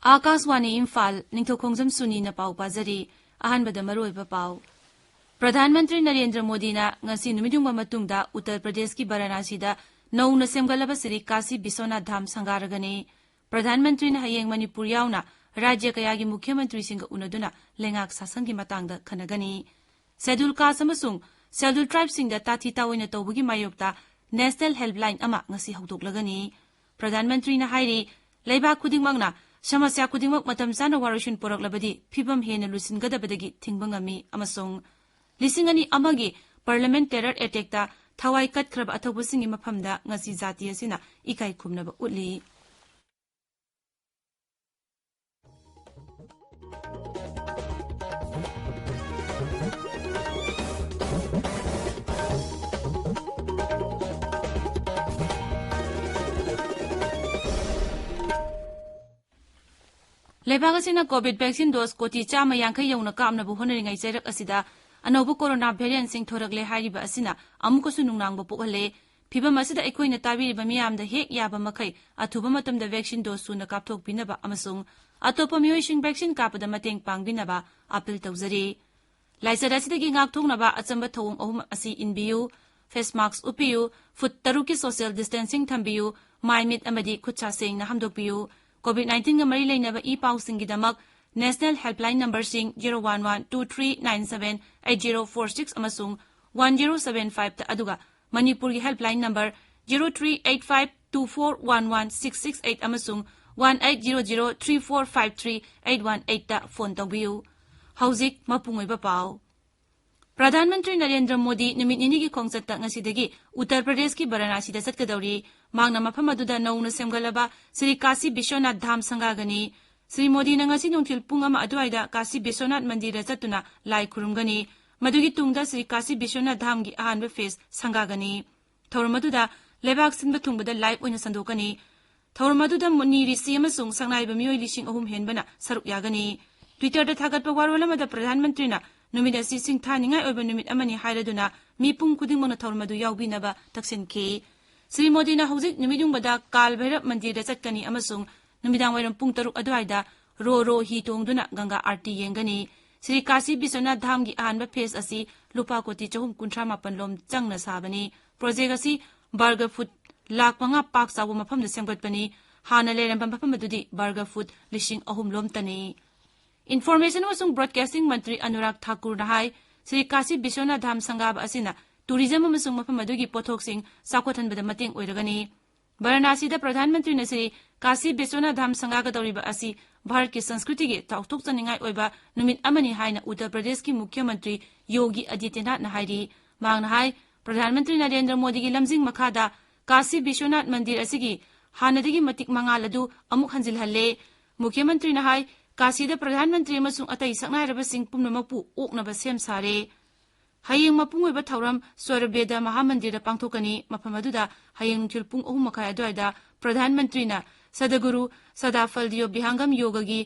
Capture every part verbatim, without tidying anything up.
ꯑꯥꯀꯥꯁꯋꯥꯅꯤ ꯏꯝꯐꯥꯜ, ꯅꯤꯡꯊꯧꯈꯣꯡꯖꯝ ꯁꯨꯅꯤꯅ ꯄꯥꯎ ꯄꯥꯖꯔꯤ꯫ ꯑꯍꯥꯟꯕꯗ ꯃꯔꯨꯑꯣꯏꯕ ꯄꯥꯎ꯫ ꯄ꯭ꯔꯙꯥꯟ ꯃꯟꯇ꯭ꯔꯤ ꯅꯔꯦꯟꯗ꯭ꯔ ꯃꯣꯗꯤꯅ ꯉꯁꯤ ꯅꯨꯃꯤꯠ ꯌꯨꯡꯕ ꯃꯇꯨꯡꯗ ꯎꯠꯇꯔ ꯄ꯭ꯔꯗꯦꯁꯀꯤ ꯕꯔꯥꯅꯥꯁꯤꯗ ꯅꯧꯅ ꯁꯦꯝꯒꯠꯂꯕ ꯁ꯭ꯔꯤ ꯀꯥꯁꯤ ꯕꯤꯁ꯭ꯋꯅꯥꯊ ꯙꯥꯝ ꯁꯪꯒꯥꯔꯒꯅꯤ꯫ ꯄ꯭ꯔꯙꯥꯟ ꯃꯟꯇ꯭ꯔꯤꯅ ꯍꯌꯦꯡ ꯃꯅꯤꯄꯨꯔ ꯌꯥꯎꯅ ꯔꯥꯖ꯭ꯌ ꯀꯌꯥꯒꯤ ꯃꯨꯈ꯭ꯌ ꯃꯟꯇ꯭ꯔꯤꯁꯤꯡꯒ ꯎꯅꯗꯨꯅ ꯂꯩꯉꯥꯛ ꯁꯥꯁꯟꯒꯤ ꯃꯇꯥꯡꯗ ꯈꯟꯅꯒꯅꯤ꯫ ꯁꯦꯗꯨꯜ ꯀꯥꯁ ꯑꯃꯁꯨꯡ ꯁꯦꯗꯨꯜ ꯇ꯭ꯔꯥꯏꯕꯁꯤꯡꯗ ꯇꯥꯊꯤ ꯇꯥꯑꯣꯏꯅ ꯇꯧꯕꯒꯤ ꯃꯥꯌꯣꯛꯇ ꯅꯦꯁꯅꯦꯜ ꯍꯦꯜꯞꯂꯥꯏꯟ ꯑꯃ ꯉꯁꯤ ꯍꯧꯗꯣꯛꯂꯒꯅꯤ꯫ ꯄ꯭ꯔꯙꯥꯟ ꯃꯟꯇ꯭ꯔꯤꯅ ꯍꯥꯏꯔꯤ, ꯂꯩꯕꯥꯛ ꯈꯨꯗꯤꯡꯃꯛꯅ ꯁꯃꯁ꯭ꯌꯥ ꯈꯨꯗꯤꯡꯃꯛ ꯃꯇꯝ ꯆꯥꯅ ꯋꯥꯔꯣꯏꯁꯤꯟ ꯄꯨꯔꯛꯂꯕꯗꯤ ꯐꯤꯚꯝ ꯍꯦꯟꯅ ꯂꯨꯁꯤꯟꯒꯗꯕꯗꯒꯤ ꯊꯤꯡꯕ ꯉꯝꯃꯤ ꯑꯃꯁꯨꯡ ꯂꯤꯁꯤꯡ ꯑꯅꯤ ꯑꯃꯒꯤ ꯄꯥꯔꯂꯤꯌꯥꯃꯦꯟꯠ ꯇꯦꯔꯔ ꯑꯦꯇꯦꯛꯇ ꯊꯋꯥꯏ ꯀꯠꯈ꯭ꯔꯕ ꯑꯊꯧꯕꯁꯤꯡꯒꯤ ꯃꯐꯝꯗ ꯉꯁꯤ ꯖꯥꯇꯤ ꯑꯁꯤꯅ ꯏꯀꯥꯏ ꯈꯨꯝꯅꯕ ꯎꯠꯂꯤ꯫ ꯂꯩꯕꯥꯛ ꯑꯁꯤꯅ ꯀꯣꯚꯤꯗ ꯚꯦꯛꯁꯤꯟ ꯗꯣꯁ ꯀꯣꯇꯤ ꯆꯥꯝꯃ ꯌꯥꯡꯈꯩ ꯌꯧꯅ ꯀꯥꯞꯅꯕ ꯍꯣꯠꯅꯔꯤꯉꯩ ꯆꯩꯔꯛ ꯑꯁꯤꯗ ꯑꯅꯧꯕ ꯀꯣꯔꯣꯅꯥ ꯚꯦꯔꯤꯌꯦꯟꯠꯁꯤꯡ ꯊꯣꯔꯛꯂꯦ ꯍꯥꯏꯔꯤꯕ ꯑꯁꯤꯅ ꯑꯃꯨꯛꯀꯁꯨ ꯅꯨꯡꯅꯥꯡꯕ ꯄꯣꯛꯍꯜꯂꯦ꯫ ꯐꯤꯚꯝ ꯑꯁꯤꯗ ꯑꯩꯈꯣꯏꯅ ꯇꯥꯕꯤꯔꯤꯕ ꯃꯤꯌꯥꯝꯗ ꯍꯦꯛ ꯌꯥꯕ ꯃꯈꯩ ꯑꯊꯨꯕ ꯃꯇꯝꯗ ꯚꯦꯛꯁꯤꯟ ꯗꯣꯁ ꯁꯨꯅ ꯀꯥꯞꯊꯣꯛꯄꯤꯅꯕ ꯑꯃꯁꯨꯡ ꯑꯇꯣꯞꯄ ꯃꯤꯑꯣꯏꯁꯤꯡ ꯚꯦꯛꯁꯤꯟ ꯀꯥꯞꯄꯗ ꯃꯇꯦꯡ ꯄꯥꯡꯕꯤꯅꯕ ꯑꯥꯄꯤꯜ ꯇꯧꯖꯔꯤ꯫ ꯂꯥꯏꯆꯠ ꯑꯁꯤꯗꯒꯤ ꯉꯥꯛꯊꯣꯛꯅꯕ ꯑꯆꯝꯕ ꯊꯧꯑꯣꯡ ꯑꯍꯨꯝ ꯑꯁꯤ ꯏꯟꯕꯤꯌꯨ: ꯐꯦꯁ ꯃꯥꯁꯛ ꯎꯞꯄꯤꯌꯨ, ꯐꯨꯠ ꯇꯔꯨꯛꯀꯤ ꯁꯣꯁꯤꯌꯦꯜ ꯗꯤꯁꯇꯦꯟꯁꯤꯡ ꯊꯝꯕꯤꯌꯨ, ꯃꯥꯏ ꯃꯤꯠ ꯑꯃꯗꯤ ꯈꯨꯠ ꯁꯥ ꯁꯦꯡꯅ ꯍꯥꯝꯗꯣꯛꯄꯤꯌꯨ꯫ ꯀꯣꯚꯤꯗ ꯅꯥꯏꯟꯇꯤꯟꯒ ꯃꯔꯤ ꯂꯩꯅꯕ ꯏ ꯄꯥꯎꯁꯤꯡꯒꯤꯗꯃꯛ ꯅꯦꯁꯅꯦꯜ ꯍꯦꯜꯞꯂꯥꯏꯟ ꯅꯝꯕꯔꯁꯤꯡ zero one one two three nine seven eight zero four six ꯑꯃꯁꯨꯡ ꯋꯥꯟ ꯖꯤꯔꯣ ꯁꯚꯦꯟ ꯐꯥꯏꯚꯇ, ꯑꯗꯨꯒ ꯃꯅꯤꯄꯨꯔꯒꯤ helpline number zero three eight five two four one one six six eight ꯑꯃꯁꯨꯡ one eight zero zero three four five three eight one ꯑꯩꯠꯇ phone ꯇꯧꯕꯤꯌꯨ꯫ ꯍꯧꯖꯤꯛ ꯃꯄꯨꯡ ꯑꯣꯏꯕ ꯄꯥꯎ꯫ ꯄ꯭ꯔꯙꯥꯟ ꯃꯟꯇ꯭ꯔꯤ ꯅꯔꯦꯟꯗ꯭ꯔ ꯃꯣꯗꯤ ꯅꯨꯃꯤꯠ ꯅꯤꯅꯤꯒꯤ ꯈꯣꯡꯆꯠꯇ ꯉꯁꯤꯗꯒꯤ ꯎꯠꯇꯔ ꯄ꯭ꯔꯗꯦꯁꯀꯤ ꯕꯔꯥꯅꯥꯁꯤꯗ ꯆꯠꯀꯗꯧꯔꯤ꯫ ꯃꯍꯥꯛꯅ ꯃꯐꯝ ꯑꯗꯨꯗ ꯅꯧꯅ ꯁꯦꯝꯒꯠꯂꯕ ꯁ꯭ꯔꯤ ꯀꯥꯁꯤ ꯕꯤꯁ꯭ꯋꯅꯥꯊ ꯙꯥꯝ ꯁꯪꯒꯥꯒꯅꯤ꯫ ꯁ꯭ꯔꯤ ꯃꯣꯗꯤꯅ ꯉꯁꯤ ꯅꯨꯡꯊꯤꯜ ꯄꯨꯡ ꯑꯃ ꯑꯗꯨꯋꯥꯏꯗ ꯀꯥꯁꯤ ꯕꯤꯁ꯭ꯋꯅꯥꯊ ꯃꯟꯗꯤꯔꯗ ꯆꯠꯇꯨꯅ ꯂꯥꯏ ꯈꯨꯔꯨꯝꯒꯅꯤ꯫ ꯃꯗꯨꯒꯤ ꯇꯨꯡꯗ ꯁ꯭ꯔꯤ ꯀꯥꯁꯤ ꯕꯤꯁ꯭ꯋꯅꯥꯊ ꯙꯥꯝꯒꯤ ꯑꯍꯥꯟꯕ ꯐꯦꯖ ꯁꯪꯒꯥꯒꯅꯤ꯫ ꯊꯧꯔꯝ ꯑꯗꯨꯗ ꯂꯩꯕꯥꯛ ꯁꯤꯟꯕ ꯊꯨꯡꯕꯗ ꯂꯥꯏꯚ ꯑꯣꯏꯅ ꯁꯟꯗꯣꯛꯀꯅꯤ꯫ ꯊꯧꯔꯝ ꯑꯗꯨꯗ ꯃꯨꯅꯤ ꯔꯤꯁꯤ ꯑꯃꯁꯨꯡ ꯁꯛꯅꯥꯏꯕ ꯃꯤꯑꯣꯏ ꯂꯤꯁꯤꯡ ꯑꯍꯨꯝ ꯍꯦꯟꯕꯅ ꯁꯔꯨꯛ ꯌꯥꯒꯅꯤ꯫ ꯇ꯭ꯋꯤꯇꯔꯗ ꯊꯥꯒꯠꯄ ꯋꯥꯔꯣꯜ ꯑꯃꯗ ꯄ꯭ꯔꯙꯥꯟ ꯃꯟꯇ꯭ꯔꯤꯅ ꯅꯨꯃꯤꯠ ꯑꯁꯤ ꯁꯤꯡꯊꯥꯅꯤꯡꯉꯥꯏ ꯑꯣꯏꯕ ꯅꯨꯃꯤꯠ ꯑꯃꯅꯤ ꯍꯥꯏꯔꯗꯨꯅ ꯃꯤꯄꯨꯝ ꯈꯨꯗꯤꯡꯃꯛꯅ ꯊꯧꯔꯝ ꯑꯗꯨ ꯌꯥꯎꯕꯤꯅꯕ ꯇꯛꯁꯤꯟꯈꯤ꯫ ꯁ꯭ꯔꯤ ꯃꯣꯗꯤꯅ ꯍꯧꯖꯤꯛ ꯅꯨꯃꯤꯠ ꯌꯨꯡꯕꯗ ꯀꯥꯜ ꯚꯩꯔꯕ ꯃꯟꯗꯤꯔꯗ ꯆꯠꯀꯅꯤ ꯑꯃꯁꯨꯡ ꯅꯨꯃꯤꯗꯥꯡ ꯋꯥꯏꯔꯝ ꯄꯨꯡ ꯇꯔꯨꯛ ꯑꯗꯨꯋꯥꯏꯗ ꯔꯣ ꯔꯣ ꯍꯤ ꯇꯣꯡꯗꯨꯅ ꯒꯪꯒꯥ ꯑꯥꯔꯇꯤ ꯌꯦꯡꯒꯅꯤ꯫ ꯁ꯭ꯔꯤ ꯀꯥꯁꯤ ꯕꯤꯁ꯭ꯋꯅꯥꯊ ꯙꯥꯝꯒꯤ ꯑꯍꯥꯟꯕ ꯐꯦꯖ ꯑꯁꯤ ꯂꯨꯄꯥ ꯀꯣꯇꯤ ꯆꯍꯨꯝ ꯀꯨꯟꯊ꯭ꯔꯥ ꯃꯥꯄꯟ ꯂꯣꯝ ꯆꯪꯅ ꯁꯥꯕꯅꯤ꯫ ꯄ꯭ꯔꯣꯖꯦꯛ ꯑꯁꯤ ꯕꯔꯒ ꯐꯨꯠ ꯂꯥꯈ ꯃꯉꯥ ꯄꯥꯛ ꯆꯥꯎꯕ ꯃꯐꯝꯗ ꯁꯦꯝꯒꯠꯄꯅꯤ꯫ ꯍꯥꯟꯅ ꯂꯩꯔꯝꯕ ꯃꯐꯝ ꯑꯗꯨꯗꯤ ꯕꯔꯒ ꯐꯨꯠ ꯂꯤꯁꯤꯡ ꯑꯍꯨꯝ ꯂꯣꯝꯇꯅꯤ꯫ ꯏꯟꯐꯣꯔꯃꯦꯁꯟ ꯑꯃꯁꯨꯡ ꯕ꯭ꯔꯣꯗꯀꯥꯁꯇꯤꯡ ꯃꯟꯇ꯭ꯔꯤ ꯑꯅꯨꯔꯥꯒ ꯊꯥꯀꯨꯔꯅ ꯍꯥꯏ, ꯁ꯭ꯔꯤ ꯀꯥꯁꯤ ꯕꯤꯁ꯭ꯋꯅꯥꯊ ꯙꯥꯝ ꯁꯪꯒꯥꯕ ꯑꯁꯤꯅ ꯇꯨꯔꯤꯖꯝ ꯑꯃꯁꯨꯡ ꯃꯐꯝ ꯑꯗꯨꯒꯤ ꯄꯣꯠꯊꯣꯛꯁꯤꯡ ꯆꯥꯎꯈꯠꯍꯟꯕꯗ ꯃꯇꯦꯡ ꯑꯣꯏꯔꯒꯅꯤ꯫ ꯚꯥꯔꯥꯅꯥꯁꯤꯗ ꯄ꯭ꯔꯙꯥꯟ ꯃꯟꯇ꯭ꯔꯤꯅ ꯁ꯭ꯔꯤ ꯀꯥꯁꯤ ꯕꯤꯁ꯭ꯋꯅꯥꯊ ꯙꯥꯝ ꯁꯪꯒꯥꯒꯗꯧꯔꯤꯕ ꯑꯁꯤ ꯚꯥꯔꯠꯀꯤ ꯁꯪꯁꯀ꯭ꯔꯤꯇꯤꯒꯤ ꯆꯥꯎꯊꯣꯛꯆꯅꯤꯡꯉꯥꯏ ꯑꯣꯏꯕ ꯅꯨꯃꯤꯠ ꯑꯃꯅꯤ ꯍꯥꯏꯅ ꯎꯠꯇꯔ ꯄ꯭ꯔꯗꯦꯁꯀꯤ ꯃꯨꯈ꯭ꯌ ꯃꯟꯇ꯭ꯔꯤ ꯌꯣꯒꯤ ꯑꯗꯤꯇ꯭ꯌꯅꯥꯊꯅ ꯍꯥꯏꯔꯤ꯫ ꯃꯍꯥꯛꯅ ꯍꯥꯏ, ꯄ꯭ꯔꯙꯥꯟ ꯃꯟꯇ꯭ꯔꯤ ꯅꯔꯦꯟꯗ꯭ꯔ ꯃꯣꯗꯤꯒꯤ ꯂꯝꯖꯤꯡ ꯃꯈꯥꯗ ꯀꯥꯁꯤ ꯕꯤꯁ꯭ꯋꯅꯥꯊ ꯃꯟꯗꯤꯔ ꯑꯁꯤꯒꯤ ꯍꯥꯟꯅꯗꯒꯤ ꯃꯇꯤꯛ ꯃꯉꯥꯜ ꯑꯗꯨ ꯑꯃꯨꯛ ꯍꯟꯖꯤꯜꯍꯜꯂꯦ꯫ ꯃꯨꯈ꯭ꯌ ꯃꯟꯇ꯭ꯔꯤꯅ ꯍꯥꯏ, ꯀꯥꯁꯤꯗ ꯄ꯭ꯔꯙꯥꯟ ꯃꯟꯇ꯭ꯔꯤ ꯑꯃꯁꯨꯡ ꯑꯇꯩ ꯁꯛꯅꯥꯏꯔꯕꯁꯤꯡ ꯄꯨꯝꯅꯃꯛꯄꯨ ꯑꯣꯛꯅꯕ ꯁꯦꯝ ꯁꯥꯔꯦ꯫ ꯍꯌꯦꯡ ꯃꯄꯨꯡ ꯑꯣꯏꯕ ꯊꯧꯔꯝ ꯁ꯭ꯋꯔꯕꯦꯗ ꯃꯍꯥꯃꯟꯗꯤꯔꯗ ꯄꯥꯡꯊꯣꯛꯀꯅꯤ꯫ ꯃꯐꯝ ꯑꯗꯨꯗ ꯍꯌꯦꯡ ꯅꯨꯡꯊꯤꯜ ꯄꯨꯡ ꯑꯍꯨꯝ ꯃꯈꯥꯏ ꯑꯗꯨꯋꯥꯏꯗ ꯄ꯭ꯔꯙꯥꯟ ꯃꯟꯇ꯭ꯔꯤꯅ ꯁꯗꯒꯨꯔꯨ ꯁꯗꯥꯐꯜ ꯗꯤꯌꯣ ꯕꯤꯍꯥꯡꯒꯝ ꯌꯣꯒꯒꯤ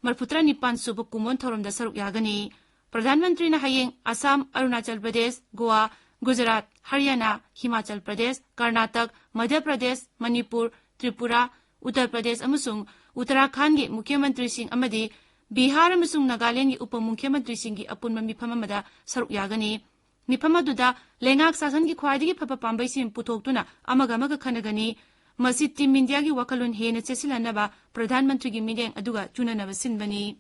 ꯃꯔꯐꯨꯇꯔꯥ ꯅꯤꯄꯥꯟ ꯁꯨꯕ ꯀꯨꯝꯑꯣꯟ ꯊꯧꯔꯝꯗ ꯁꯔꯨꯛ ꯌꯥꯒꯅꯤ꯫ ꯄ꯭ꯔꯙꯥꯟ ꯃꯟꯇ꯭ꯔꯤꯅ ꯍꯌꯦꯡ ꯑꯁꯥꯝ, ꯑꯔꯨꯅꯥꯆꯜ ꯄ꯭ꯔꯗꯦꯁ, ꯒꯣꯋꯥ, ꯒꯨꯖꯔꯥꯠ, ꯍꯔꯤꯌꯥꯅꯥ, ꯍꯤꯃꯥꯆꯜ ꯄ꯭ꯔꯗꯦꯁ, ꯀꯔꯅꯥꯇꯛ, ꯃꯙ꯭ꯌ ꯄ꯭ꯔꯗꯦꯁ, ꯃꯅꯤꯄꯨꯔ, ꯇ꯭ꯔꯤꯄꯨꯔꯥ, ꯎꯠꯇꯔ ꯄ꯭ꯔꯗꯦꯁ ꯑꯃꯁꯨꯡ ꯎꯠꯇꯔꯥꯈꯥꯟꯒꯤ ꯃꯨꯈ꯭ꯌ ꯃꯟꯇ꯭ꯔꯤꯁꯤꯡ ꯑꯃꯗꯤ ꯕꯤꯍꯥꯔ ꯑꯃꯁꯨꯡ ꯅꯥꯒꯥꯂꯦꯟꯒꯤ ꯎꯄ ꯃꯨꯈ꯭ꯌ ꯃꯟꯇ꯭ꯔꯤꯁꯤꯡꯒꯤ ꯑꯄꯨꯟꯕ ꯃꯤꯐꯝ ꯑꯃꯗ ꯁꯔꯨꯛ ꯌꯥꯒꯅꯤ꯫ ꯃꯤꯐꯝ ꯑꯗꯨꯗ ꯂꯩꯉꯥꯛ ꯁꯥꯁꯟꯒꯤ ꯈ꯭ꯋꯥꯏꯗꯒꯤ ꯐꯕ ꯄꯥꯝꯕꯩꯁꯤꯡ ꯄꯨꯊꯣꯛꯇꯨꯅ ꯑꯃꯒ ꯑꯃꯒ ꯈꯟꯅꯒꯅꯤ꯫ ꯃꯁꯤ ꯇꯤꯝ ꯏꯟꯗꯤꯌꯥꯒꯤ ꯋꯥꯈꯜꯂꯣꯟ ꯍꯦꯟꯅ ꯆꯦꯠꯁꯤꯜꯍꯟꯅꯕ ꯄ꯭ꯔꯙꯥꯟ ꯃꯟꯇ꯭ꯔꯤꯒꯤ ꯃꯤꯠꯌꯦꯡ ꯑꯗꯨꯒ ꯆꯨꯅꯅꯕ ꯁꯤꯟꯕꯅꯤ꯫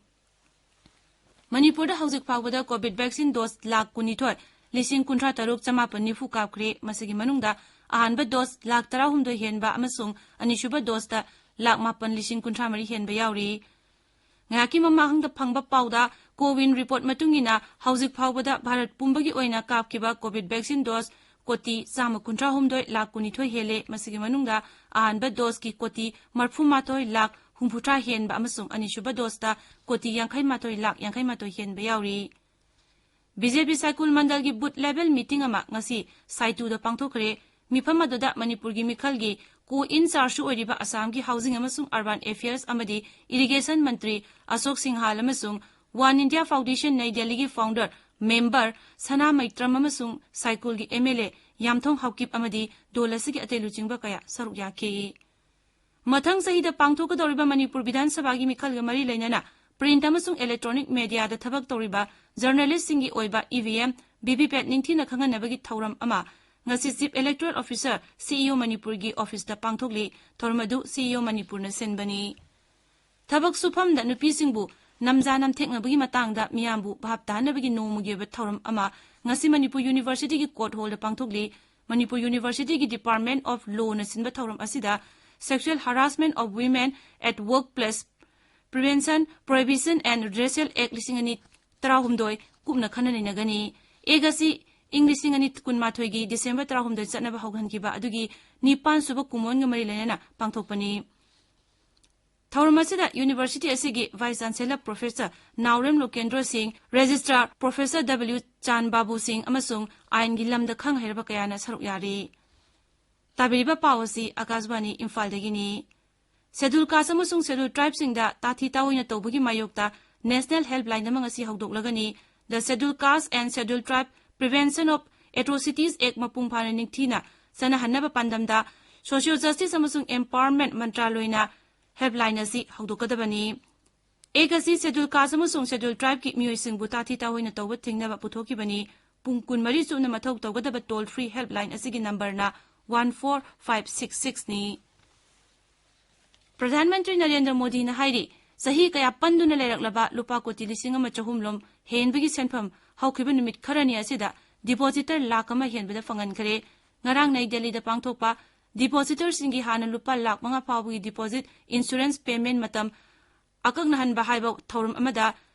ꯃꯅꯤꯄꯨꯔꯗ ꯍꯧꯖꯤꯛ ꯐꯥꯎꯕꯗ ꯀꯣꯚꯤꯗ ꯚꯦꯛꯁꯤꯟ ꯗꯣꯁ ꯂꯥꯈ ꯀꯨꯟꯅꯤꯊꯣꯏ ꯂꯤꯁꯤꯡ ꯀꯨꯟꯊ꯭ꯔꯥ ꯇꯔꯨꯛ ꯆꯃꯥꯄꯟ ꯅꯤꯐꯨ ꯀꯥꯞꯈ꯭ꯔꯦ꯫ ꯃꯁꯤꯒꯤ ꯃꯅꯨꯡꯗ ꯑꯍꯥꯟꯕ ꯗꯣꯁ ꯂꯥꯈ ꯇꯔꯥꯍꯨꯝꯗꯣꯏ ꯍꯦꯟꯕ ꯑꯃꯁꯨꯡ ꯑꯅꯤꯁꯨꯕ ꯗꯣꯁꯇ ꯂꯥꯈ ꯃꯥꯄꯟ ꯂꯤꯁꯤꯡ ꯀꯨꯟꯊ꯭ꯔꯥ ꯃꯔꯤ ꯍꯦꯟꯕ ꯌꯥꯎꯔꯤ꯫ ꯉꯥꯏꯍꯥꯛꯀꯤ ꯃꯃꯥꯡꯗ ꯐꯪꯕ ꯄꯥꯎꯗ ꯀꯣꯋꯤꯟ ꯔꯤꯄꯣꯔꯠ ꯃꯇꯨꯡ ꯏꯟꯅ ꯍꯧꯖꯤꯛ ꯐꯥꯎꯕꯗ ꯚꯥꯔꯠ ꯄꯨꯝꯕꯒꯤ ꯑꯣꯏꯅ ꯀꯥꯞꯈꯤꯕ ꯀꯣꯚꯤꯗ ꯚꯦꯛꯁꯤꯟ ꯗꯣꯁ ꯀꯣꯇꯤ ꯆꯥꯝꯃ ꯀꯨꯟꯊ꯭ꯔꯥ ꯍꯨꯝꯗꯣꯏ ꯂꯥꯈ ꯀꯨꯟꯅꯤꯊꯣꯏ ꯍꯦꯜꯂꯦ꯫ ꯃꯁꯤꯒꯤ ꯃꯅꯨꯡꯗ ꯑꯍꯥꯟꯕ ꯗꯣꯁꯀꯤ ꯀꯣꯇꯤ ꯃꯔꯐꯨ ꯃꯥꯊꯣꯏ ꯂꯥꯈ ꯍꯨꯝꯐꯨꯇꯔꯥ ꯍꯦꯟꯕ ꯑꯃꯁꯨꯡ ꯑꯅꯤꯁꯨꯕ ꯗꯣꯁꯇ ꯀꯣꯇꯤ ꯌꯥꯡꯈꯩ ꯃꯥꯊꯣꯏ ꯂꯥꯈ ꯌꯥꯡꯈꯩ ꯃꯥꯊꯣꯏ ꯍꯦꯟꯕ ꯌꯥꯎꯔꯤ꯫ ꯕꯤ ꯖꯦ ꯄꯤ ꯁꯥꯏꯀꯨꯜ ꯃꯟꯗꯜꯒꯤ ꯕꯨꯊ ꯂꯦꯚꯦꯜ ꯃꯤꯇꯤꯡ ꯑꯃ ꯉꯁꯤ ꯁꯥꯏꯇꯨꯗ ꯄꯥꯡꯊꯣꯛꯈ꯭ꯔꯦ꯫ ꯃꯤꯐꯝ ꯑꯗꯨꯗ ꯃꯅꯤꯄꯨꯔꯒꯤ ꯃꯤꯈꯜꯒꯤ ꯀꯣ ꯏꯟ ꯆꯥꯔꯖꯁꯨ ꯑꯣꯏꯔꯤꯕ ꯑꯁꯥꯝꯒꯤ ꯍꯥꯎꯁꯤꯡ ꯑꯃꯁꯨꯡ ꯑꯔꯕꯥꯟ ꯑꯦꯐꯤꯌꯔꯁ ꯑꯃꯗꯤ ꯏꯔꯤꯒꯦꯁꯟ ꯃꯟꯇ꯭ꯔꯤ ꯑꯁꯣꯛ ꯁꯤꯡꯍꯥꯜ ꯑꯃꯁꯨꯡ ꯋꯥꯟ ꯏꯟꯗꯤꯌꯥ ꯐꯥꯎꯟꯗꯦꯁꯟ ꯅꯩ ꯗꯦꯜꯂꯤꯒꯤ ꯐꯥꯎꯟꯗꯔ ꯃꯦꯝꯕꯔ ꯁꯅꯥ ꯃꯩꯇ꯭ꯔꯝ ꯑꯃꯁꯨꯡ ꯁꯥꯏꯀꯨꯜꯒꯤ ꯑꯦꯝ ꯑꯦꯜ ꯑꯦ ꯌꯥꯝꯊꯣꯡ ꯍꯥꯎꯀꯤꯞ ꯑꯃꯗꯤ ꯗꯣꯜ ꯑꯁꯤꯒꯤ ꯑꯇꯩ ꯂꯨꯆꯤꯡꯕ ꯀꯌꯥ ꯁꯔꯨꯛ ꯌꯥꯈꯤ꯫ ꯃꯊꯪ ꯆꯍꯤꯗ ꯄꯥꯡꯊꯣꯛꯀꯗꯧꯔꯤꯕ ꯃꯅꯤꯄꯨꯔ ꯕꯤꯙꯥꯟ ꯁꯚꯥꯒꯤ ꯃꯤꯈꯜꯒ ꯃꯔꯤ ꯂꯩꯅꯅ print ꯑꯃꯁꯨꯡ electronic mediaꯗ ꯊꯕꯛ ꯇꯧꯔꯤꯕ journalistꯁꯤꯡꯒꯤ ꯑꯣꯏꯕ EVM, VVPAT ꯅꯤꯡꯊꯤꯅ ꯈꯪꯍꯟꯅꯕꯒꯤ ꯊꯧꯔꯝ ꯑꯃ ꯉꯁꯤ Chief Electoral Officer, CEO ꯃꯅꯤꯄꯨꯔꯒꯤ officeꯇ ꯄꯥꯡꯊꯣꯛꯂꯤ꯫ ꯊꯧꯔꯝ ꯑꯗꯨ CEO ꯃꯅꯤꯄꯨꯔꯅ ꯁꯤꯟꯕꯅꯤ꯫ ꯊꯕꯛ ꯁꯨꯐꯝꯗ ꯅꯨꯄꯤꯁꯤꯡꯕꯨ ꯅꯝꯖꯥ ꯅꯝꯊꯦꯛꯅꯕꯒꯤ ꯃꯇꯥꯡꯗ ꯃꯤꯌꯥꯝꯕꯨ ꯚꯥꯞ ꯇꯥꯍꯟꯅꯕꯒꯤ ꯅꯣꯡꯃꯒꯤ ꯑꯣꯏꯕ ꯊꯧꯔꯝ ꯑꯃ ꯉꯁꯤ Manipur Universityꯒꯤ Court Hallꯗ ꯄꯥꯡꯊꯣꯛꯂꯤ꯫ Manipur Universityꯒꯤ Department of Lawꯅ ꯁꯤꯟꯕ ꯊꯧꯔꯝ ꯑꯁꯤꯗ Sexual Harassment of Women at Workplace Prevention, Prohibition and Redressal Act ꯂꯤꯁꯤꯡ ꯑꯅꯤ ꯇꯔꯥꯍꯨꯝꯗꯣꯏ ꯀꯨꯞꯅ ꯈꯟꯅ ꯅꯩꯅꯒꯅꯤ꯫ Act ꯑꯁꯤ ꯏꯪ ꯂꯤꯁꯤꯡ ꯑꯅꯤ ꯀꯨꯟꯃꯥꯊꯣꯏꯒꯤ December ꯇꯔꯥꯍꯨꯝꯗꯣꯏ ꯆꯠꯅꯕ ꯍꯧꯍꯟꯈꯤꯕ ꯑꯗꯨꯒꯤ ꯅꯤꯄꯥꯟ ꯁꯨꯕ ꯀꯨꯝꯑꯣꯟꯒ ꯃꯔꯤ ꯂꯩꯅꯅ ꯄꯥꯡꯊꯣꯛꯄꯅꯤ꯫ ꯊꯧꯔꯝ ꯑꯁꯤꯗ University ꯑꯁꯤꯒꯤ Vice Chancellor Professor ꯅꯥꯎꯔꯦꯝ ꯂꯣꯀꯦꯟꯗ꯭ꯔꯣ ꯁꯤꯡ, Registrar Professor W ꯆꯥꯟ ꯕꯥꯕꯨ ꯁꯤꯡ ꯑꯃꯁꯨꯡ ꯑꯥꯏꯟꯒꯤ ꯂꯝꯗ ꯈꯪ ꯍꯩꯔꯕ ꯀꯌꯥꯅ ꯁꯔꯨꯛ ꯌꯥꯔꯤ꯫ ꯇꯥꯕꯤꯔꯤꯕ ꯄꯥꯎ ꯑꯁꯤ ꯑꯀꯥꯁꯕꯥꯅꯤ ꯏꯝꯐꯥꯜꯗꯒꯤꯅꯤ꯫ Scheduled Caste ꯑꯃꯁꯨꯡ Scheduled Tribeꯁꯤꯡꯗ ꯇꯥꯊꯤ ꯇꯥꯑꯣꯏꯅ ꯇꯧꯕꯒꯤ ꯃꯥꯌꯣꯛꯇ National Helpline ꯑꯃ ꯉꯁꯤ ꯍꯧꯗꯣꯛꯂꯒꯅꯤ꯫ The Scheduled Caste and Scheduled Tribe Prevention of Atrocities Act ꯃꯄꯨꯡ ꯐꯥꯅ ꯅꯤꯡꯊꯤꯅ ꯆꯠꯅꯍꯟꯅꯕ ꯄꯥꯟꯗꯝꯗ Social Justice ꯑꯃꯁꯨꯡ Empowerment ꯃꯟꯇ꯭ꯔꯥꯂꯣꯏꯅ helpline ꯑꯁꯤ ꯍꯧꯗꯣꯛꯀꯗꯕꯅꯤ꯫ Act ꯑꯁꯤ Scheduled Caste ꯑꯃꯁꯨꯡ Scheduled Tribeꯀꯤ ꯃꯤꯑꯣꯏꯁꯤꯡꯕꯨ ꯇꯥꯊꯤ ꯇꯥꯑꯣꯏꯅ ꯇꯧꯕ ꯊꯤꯡꯅꯕ ꯄꯨꯊꯣꯛꯈꯤꯕꯅꯤ꯫ ꯄꯨꯡ ꯀꯨꯟꯃꯔꯤ ꯆꯨꯞꯅ ꯃꯊꯧ ꯇꯧꯒꯗꯕ toll free helpline ꯑꯁꯤꯒꯤ numberꯅ one four five six sixꯅꯤ꯫ Pradhan Mantri Narendra ꯃꯣꯗꯤꯅ ꯍꯥꯏꯔꯤ, ꯆꯍꯤ ꯀꯌꯥ ꯄꯟꯗꯨꯅ ꯂꯩꯔꯛꯂꯕ ꯂꯨꯄꯥ ꯀꯣꯇꯤ ꯂꯤꯁꯤꯡ ꯑꯃ ꯆꯍꯨꯝ ꯂꯣꯝ ꯍꯦꯟꯕꯒꯤ ꯁꯦꯟꯐꯝ ꯍꯧꯈꯤꯕ ꯅꯨꯃꯤꯠ ꯈꯔꯅꯤ ꯑꯁꯤꯗ depositor ꯂꯥꯈ ꯑꯃ ꯍꯦꯟꯕꯗ ꯐꯪꯍꯟꯈ꯭ꯔꯦ꯫ ꯉꯔꯥꯡ ꯅꯩ ꯗꯦꯜꯂꯤꯗ ꯄꯥꯡꯊꯣꯛꯄ depositorꯁꯤꯡꯒꯤ ꯍꯥꯟꯅ ꯂꯨꯄꯥ ꯂꯥꯈ ꯃꯉꯥ ꯐꯥꯎꯕꯒꯤ deposit insurance payment ꯃꯇꯝ ꯑꯀꯛꯅꯍꯟꯕ ꯍꯥꯏꯕ ꯊꯧꯔꯝ ꯑꯃꯗ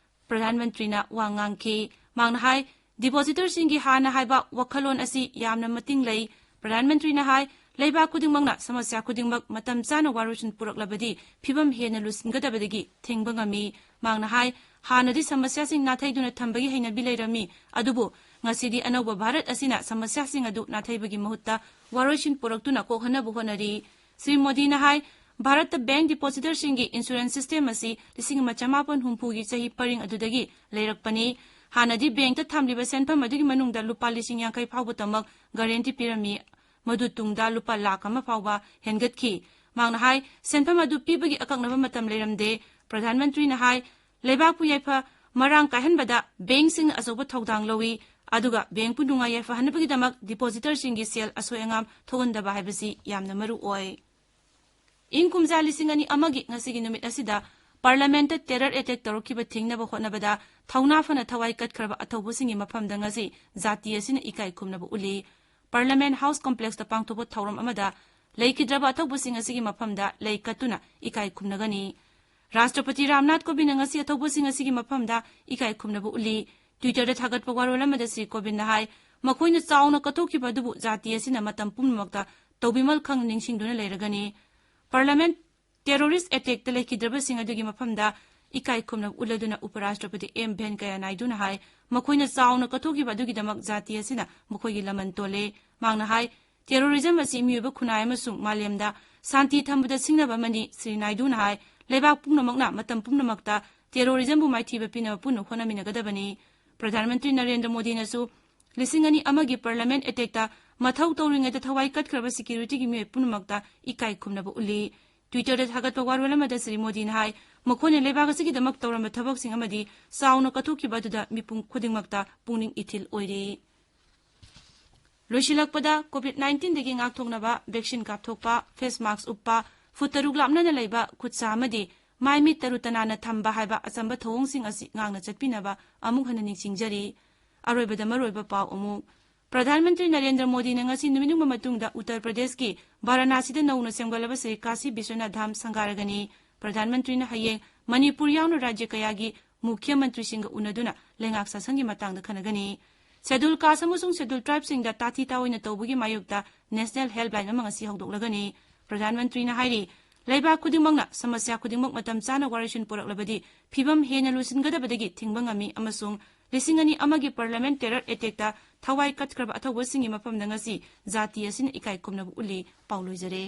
ꯄ꯭ꯔꯙꯥꯟ ꯃꯟꯇ꯭ꯔꯤꯅ ꯋꯥ ꯉꯥꯡꯈꯤ꯫ ꯃꯍꯥꯛꯅ ꯍꯥꯏ, depositorꯁꯤꯡꯒꯤ ꯍꯥꯟꯅ ꯍꯥꯏꯕ ꯋꯥꯈꯜꯂꯣꯟ ꯑꯁꯤ ꯌꯥꯝꯅ ꯃꯇꯤꯡ ꯂꯩ꯫ ꯄ꯭ꯔꯙꯥꯟ ꯃꯟꯇ꯭ꯔꯤꯅ ꯍꯥꯏ, ꯂꯩꯕꯥꯛ ꯈꯨꯗꯤꯡꯃꯛꯅ ꯁꯃꯁ꯭ꯌꯥ ꯈꯨꯗꯤꯡꯃꯛ ꯃꯇꯝ ꯆꯥꯅ ꯋꯥꯔꯣꯏꯁꯤꯟ ꯄꯨꯔꯛꯂꯕꯗꯤ ꯐꯤꯕꯝ ꯍꯦꯟꯅ ꯂꯨꯁꯤꯟꯒꯗꯕꯗꯒꯤ ꯊꯤꯡꯕ ꯉꯝꯃꯤ꯫ ꯃꯍꯥꯛꯅ ꯍꯥꯏ, ꯍꯥꯟꯅꯗꯤ ꯁꯃꯁ꯭ꯌꯥꯁꯤꯡ ꯅꯥꯊꯩꯗꯨꯅ ꯊꯝꯕꯒꯤ ꯍꯩꯅꯕꯤ ꯂꯩꯔꯝꯃꯤ, ꯑꯗꯨꯕꯨ ꯉꯁꯤꯗꯤ ꯑꯅꯧꯕ ꯚꯥꯔꯠ ꯑꯁꯤꯅ ꯁꯃꯁ꯭ꯌꯥꯁꯤꯡ ꯑꯗꯨ ꯅꯥꯊꯩꯕꯒꯤ ꯃꯍꯨꯠꯇ ꯋꯥꯔꯣꯏꯁꯤꯟ ꯄꯨꯔꯛꯇꯨꯅ ꯀꯣꯛꯍꯟꯅꯕ ꯍꯣꯠꯅꯔꯤ꯫ ꯁ꯭ꯔꯤ ꯃꯣꯗꯤꯅ ꯍꯥꯏ, ꯚꯥꯔꯠꯇ bank depositorꯁꯤꯡꯒꯤ insurance system ꯑꯁꯤ ꯂꯤꯁꯤꯡ ꯑꯃ ꯆꯃꯥꯄꯟ ꯍꯨꯝꯐꯨꯒꯤ ꯆꯍꯤ ꯄꯔꯤꯡ ꯑꯗꯨꯗꯒꯤ ꯂꯩꯔꯛꯄꯅꯤ꯫ ꯍꯥꯟꯅꯗꯤ bankꯇ ꯊꯝꯂꯤꯕ ꯁꯦꯟꯐꯝ ꯑꯗꯨꯒꯤ ꯃꯅꯨꯡꯗ ꯂꯨꯄꯥ ꯂꯤꯁꯤꯡ ꯌꯥꯡꯈꯩ ꯐꯥꯎꯕꯇꯃꯛ guarantee ꯄꯤꯔꯝꯃꯤ꯫ ꯃꯗꯨ ꯇꯨꯡꯗ ꯂꯨꯄꯥ ꯂꯥꯈ ꯑꯃ ꯐꯥꯎꯕ ꯍꯦꯟꯒꯠꯈꯤ꯫ ꯃꯍꯥꯛꯅ ꯍꯥꯏ, ꯁꯦꯟꯐꯝ ꯑꯗꯨ ꯄꯤꯕꯒꯤ ꯑꯀꯛꯅꯕ ꯃꯇꯝ ꯂꯩꯔꯝꯗꯦ꯫ ꯄ꯭ꯔꯙꯥꯟ ꯃꯟꯇ꯭ꯔꯤꯅ ꯍꯥꯏ, ꯂꯩꯕꯥꯛꯄꯨ ꯌꯥꯏꯐ ꯃꯔꯥꯡ ꯀꯥꯏꯍꯟꯕꯗ ꯕꯦꯡꯁꯤꯡꯅ ꯑꯆꯧꯕ ꯊꯧꯗꯥꯡ ꯂꯧꯏ, ꯑꯗꯨꯒ ꯕꯦꯡꯄꯨ ꯅꯨꯡꯉꯥꯏ ꯌꯥꯏꯐꯍꯟꯅꯕꯒꯤꯗꯃꯛ ꯗꯤꯄꯣꯖꯤꯇꯔꯁꯤꯡꯒꯤ ꯁꯦꯜ ꯑꯁꯣꯏ ꯑꯉꯥꯝ ꯊꯣꯛꯍꯟꯗꯕ ꯍꯥꯏꯕꯁꯤ ꯌꯥꯝꯅ ꯃꯔꯨ ꯑꯣꯏ꯫ ꯏꯪ ꯀꯨꯝꯖꯥ ꯂꯤꯁꯤꯡ ꯑꯅꯤ ꯑꯃꯒꯤ ꯉꯁꯤꯒꯤ ꯅꯨꯃꯤꯠ ꯑꯁꯤꯗ ꯄꯥꯔꯂꯥꯃꯦꯟꯠꯇ ꯇꯦꯔꯔ ꯑꯦꯇꯦꯛ ꯇꯧꯔꯛꯈꯤꯕ ꯊꯤꯡꯅꯕ ꯍꯣꯠꯅꯕꯗ ꯊꯧꯅꯥ ꯐꯅ ꯊꯋꯥꯏ ꯀꯠꯈ꯭ꯔꯕ ꯑꯊꯧꯕꯁꯤꯡꯒꯤ ꯃꯐꯝꯗ ꯉꯁꯤ ꯖꯥꯇꯤ ꯑꯁꯤꯅ ꯏꯀꯥꯏ ꯈꯨꯝꯅꯕ ꯎꯠꯂꯤ꯫ ꯄꯥꯔꯂꯥꯃꯦꯟꯠ ꯍꯥꯎꯁ ꯀꯣꯝꯄ꯭ꯂꯦꯛꯁꯇ ꯄꯥꯡꯊꯣꯛꯄ ꯊꯧꯔꯝ ꯑꯃꯗ ꯂꯩꯈꯤꯗ꯭ꯔꯕ ꯑꯊꯧꯕꯁꯤꯡ ꯑꯁꯤꯒꯤ ꯃꯐꯝꯗ ꯂꯩ ꯀꯠꯇꯨꯅ ꯏꯀꯥꯏ ꯈꯨꯝꯅꯒꯅꯤ꯫ ꯔꯥꯁꯇ꯭ꯔꯄꯇꯤ ꯔꯥꯝꯅꯥꯊ ꯀꯣꯕꯤꯟꯗ ꯉꯁꯤ ꯑꯊꯧꯕꯁꯤꯡ ꯑꯁꯤꯒꯤ ꯃꯐꯝꯗ ꯏꯀꯥꯏ ꯈꯨꯝꯅꯕ ꯎꯠꯂꯤ꯫ ꯇ꯭ꯋꯤꯇꯔꯗ ꯊꯥꯒꯠꯄ ꯋꯥꯔꯣꯜ ꯑꯃꯗ ꯁ꯭ꯔꯤ ꯀꯣꯕꯤꯟꯗꯅ ꯍꯥꯏ, ꯃꯈꯣꯏꯅ ꯆꯥꯎꯅ ꯀꯠꯊꯣꯛꯈꯤꯕ ꯑꯗꯨꯕꯨ ꯖꯥꯇꯤ ꯑꯁꯤꯅ ꯃꯇꯝ ꯄꯨꯝꯅꯃꯛꯇ ꯇꯧꯕꯤꯃꯜ ꯈꯪꯅ ꯅꯤꯡꯁꯤꯡꯗꯨꯅ ꯂꯩꯔꯒꯅꯤ꯫ ꯄꯥꯔꯂꯥꯃꯦꯟꯠ ꯇꯦꯔꯣꯔꯤꯁ꯭ꯠ ꯑꯦꯇꯦꯛꯇ ꯂꯩꯈꯤꯗ꯭ꯔꯕꯁꯤꯡ ꯑꯗꯨꯒꯤ ꯃꯐꯝꯗ ꯏꯀꯥꯏ ꯈꯨꯝꯅꯕ ꯎꯠꯂꯗꯨꯅ ꯎꯄꯔꯥꯁꯇ꯭ꯔꯄꯇꯤ ꯑꯦꯝ ꯚꯦꯟꯀꯌꯥ ꯅꯥꯏꯗꯨꯅ ꯍꯥꯏ, ꯃꯈꯣꯏꯅ ꯆꯥꯎꯅ ꯀꯠꯊꯣꯛꯈꯤꯕ ꯑꯗꯨꯒꯤꯗꯃꯛ ꯖꯥꯇꯤ ꯑꯁꯤꯅ ꯃꯈꯣꯏꯒꯤ ꯂꯃꯟ ꯇꯣꯜꯂꯦ꯫ ꯃꯍꯥꯛꯅ ꯍꯥꯏ, ꯇꯦꯔꯣꯔꯤꯖꯝ ꯑꯁꯤ ꯃꯤꯑꯣꯏꯕ ꯈꯨꯟꯅꯥꯏ ꯑꯃꯁꯨꯡ ꯃꯥꯂꯦꯝꯗ ꯁꯥꯟꯇꯤ ꯊꯝꯕꯗ ꯁꯤꯡꯅꯕ ꯑꯃꯅꯤ꯫ ꯁ꯭ꯔꯤ ꯅꯥꯏꯗꯨꯅ ꯍꯥꯏ, ꯂꯩꯕꯥꯛ ꯄꯨꯝꯅꯃꯛꯅ ꯃꯇꯝ ꯄꯨꯝꯅꯃꯛꯇ ꯇꯦꯔꯣꯔꯤꯖꯝꯕꯨ ꯃꯥꯏꯊꯤꯕ ꯄꯤꯅꯕ ꯄꯨꯟꯅ ꯍꯣꯠꯅꯃꯤꯟꯅꯒꯗꯕꯅꯤ꯫ ꯄ꯭ꯔꯙꯥꯟ ꯃꯟꯇ꯭ꯔꯤ ꯅꯔꯦꯟꯗ꯭ꯔ ꯃꯣꯗꯤꯅꯁꯨ ꯂꯤꯁꯤꯡ ꯑꯅꯤ ꯑꯃꯒꯤ ꯄꯥꯔꯂꯥꯃꯦꯟꯠ ꯑꯦꯇꯦꯛꯇ ꯃꯊꯧ ꯇꯧꯔꯤꯉꯩꯗ ꯊꯋꯥꯏ ꯀꯠꯈ꯭ꯔꯕ ꯁꯦꯀ꯭ꯌꯨꯔꯤꯇꯤꯒꯤ ꯃꯤꯑꯣꯏ ꯄꯨꯝꯅꯃꯛꯇ ꯏꯀꯥꯏ ꯈꯨꯝꯅꯕ ꯎꯠꯂꯤ꯫ ꯇ꯭ꯋꯤꯇꯔꯗ ꯊꯥꯒꯠꯄ ꯋꯥꯔꯣꯜ ꯑꯃꯗ ꯁ꯭ꯔꯤ ꯃꯣꯗꯤꯅ ꯍꯥꯏ, ꯃꯈꯣꯏꯅ ꯂꯩꯕꯥꯛ ꯑꯁꯤꯒꯤꯗꯃꯛ ꯇꯧꯔꯝꯕ ꯊꯕꯛꯁꯤꯡ ꯑꯃꯗꯤ ꯆꯥꯎꯅ ꯀꯠꯊꯣꯛꯈꯤꯕ ꯑꯗꯨꯗ ꯃꯤꯄꯨꯝ ꯈꯨꯗꯤꯡꯃꯛꯇ ꯄꯨꯛꯅꯤꯡ ꯏꯊꯤꯜ ꯑꯣꯏꯔꯤ꯫ ꯂꯣꯏꯁꯤꯜꯂꯛꯄꯗ, ꯀꯣꯚꯤꯗ ꯅꯥꯏꯟꯇꯤꯟꯗꯒꯤ ꯉꯥꯛꯊꯣꯛꯅꯕ ꯚꯦꯛꯁꯤꯟ ꯀꯥꯞꯊꯣꯛꯄ, ꯐꯦꯁ ꯃꯥꯁ꯭ꯛ ꯎꯞꯄ, ꯐꯨꯠ ꯇꯔꯨꯛ ꯂꯥꯞꯅꯅ ꯂꯩꯕ, ꯈꯨꯠ ꯁꯥ ꯑꯃꯗꯤ ꯃꯥꯏ ꯃꯤꯠ ꯇꯔꯨ ꯇꯅꯥꯟꯅ ꯊꯝꯕ ꯍꯥꯏꯕ ꯑꯆꯝꯕ ꯊꯧꯑꯣꯡꯁꯤꯡ ꯑꯁꯤ ꯉꯥꯛꯅ ꯆꯠꯄꯤꯅꯕ ꯑꯃꯨꯛ ꯍꯟꯅ ꯅꯤꯡꯁꯤꯡꯖꯔꯤ꯫ ꯑꯔꯣꯏꯕꯗ ꯃꯔꯨꯑꯣꯏꯕ ꯄꯥꯎ ꯑꯃꯨꯛ꯫ ꯄ꯭ꯔꯙꯥꯟ ꯃꯟꯇ꯭ꯔꯤ ꯅꯔꯦꯟꯗ꯭ꯔ ꯃꯣꯗꯤꯅ ꯉꯁꯤ ꯅꯨꯃꯤꯠ ꯌꯨꯡꯕ ꯃꯇꯨꯡꯗ ꯎꯠꯇꯔ ꯄ꯭ꯔꯗꯦꯁꯀꯤ ꯚꯥꯔꯥꯅꯥꯁꯤꯗ ꯅꯧꯅ ꯁꯦꯝꯒꯠꯂꯕ ꯁ꯭ꯔꯤ ꯀꯥꯁꯤ ꯕꯤꯁ꯭ꯋꯅꯥꯊ ꯙꯥꯝ ꯁꯪꯒꯥꯔꯒꯅꯤ꯫ ꯄ꯭ꯔꯙꯥꯟ ꯃꯟꯇ꯭ꯔꯤꯅ ꯍꯌꯦꯡ ꯃꯅꯤꯄꯨꯔ ꯌꯥꯎꯅ ꯔꯥꯖ꯭ꯌ ꯀꯌꯥꯒꯤ ꯃꯨꯈ꯭ꯌ ꯃꯟꯇ꯭ꯔꯤꯁꯤꯡꯒ ꯎꯅꯗꯨꯅ ꯂꯩꯉꯥꯛ ꯁꯥꯁꯟꯒꯤ ꯃꯇꯥꯡꯗ ꯈꯟꯅꯒꯅꯤ꯫ ꯁꯦꯗꯨꯜ ꯀꯥꯁ ꯑꯃꯁꯨꯡ ꯁꯦꯗꯨꯜ ꯇ꯭ꯔꯥꯏꯕꯁꯤꯡꯗ ꯇꯥꯊꯤ ꯇꯥꯑꯣꯏꯅ ꯇꯧꯕꯒꯤ ꯃꯥꯌꯣꯛꯇ ꯅꯦꯁꯅꯦꯜ ꯍꯦꯜꯞꯂꯥꯏꯟ ꯑꯃ ꯉꯁꯤ ꯍꯧꯗꯣꯛꯂꯒꯅꯤ꯫ ꯄ꯭ꯔꯙꯥꯟ ꯃꯟꯇ꯭ꯔꯤꯅ ꯍꯥꯏꯔꯤ, ꯂꯩꯕꯥꯛ ꯈꯨꯗꯤꯡꯃꯛꯅ ꯁꯃꯁ꯭ꯌꯥ ꯈꯨꯗꯤꯡꯃꯛ ꯃꯇꯝ ꯆꯥꯅ ꯋꯥꯔꯣꯏꯁꯤꯟ ꯄꯨꯔꯛꯂꯕꯗꯤ ꯐꯤꯚꯝ ꯍꯦꯟꯅ ꯂꯨꯁꯤꯟꯒꯗꯕꯗꯒꯤ ꯊꯤꯡꯕ ꯉꯝꯃꯤ ꯑꯃꯁꯨꯡ ꯂꯤꯁꯤꯡ ꯑꯅꯤ ꯑꯃꯒꯤ ꯄꯥꯔꯂꯥꯃꯦꯟꯠ ꯇꯦꯔꯔ ꯑꯦꯇꯦꯛꯇ ꯊꯋꯥꯏ ꯀꯠꯈ꯭ꯔꯕ ꯑꯊꯧꯕꯁꯤꯡꯒꯤ ꯃꯐꯝꯗ ꯉꯁꯤ ꯖꯥꯇꯤ ꯑꯁꯤꯅ ꯏꯀꯥꯏ ꯈꯨꯝꯅꯕ ꯎꯠꯂꯤ꯫ ꯄꯥꯎ ꯂꯣꯏꯖꯔꯦ꯫